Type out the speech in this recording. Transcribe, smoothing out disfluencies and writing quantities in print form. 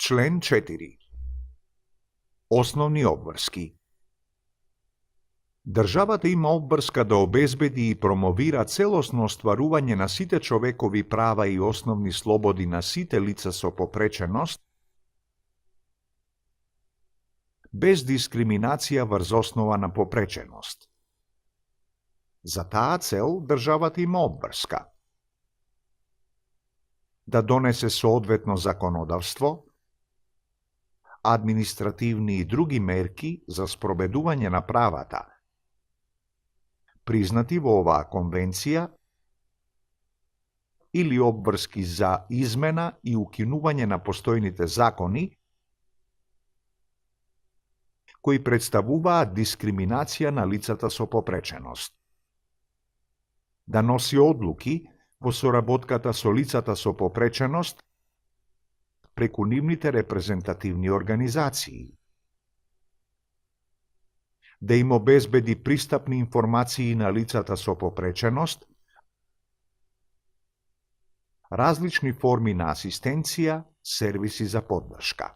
Член 4. Основни обврски. Државата има обврска да обезбеди и промовира целосно остварување на сите човекови права и основни слободи на сите лица со попреченост, без дискриминација врз основа на попреченост. За таа цел државата има обврска да донесе соодветно законодавство, административни и други мерки за спроведување на правата, признати во оваа конвенција, или обврски за измена и укинување на постојните закони кои представуваат дискриминација на лицата со попреченост, да носи одлуки во соработката со лицата со попреченост преку нивните репрезентативни организации, да им обезбеди пристапни информации на лицата со попреченост, различни форми на асистенција, сервиси за поддршка.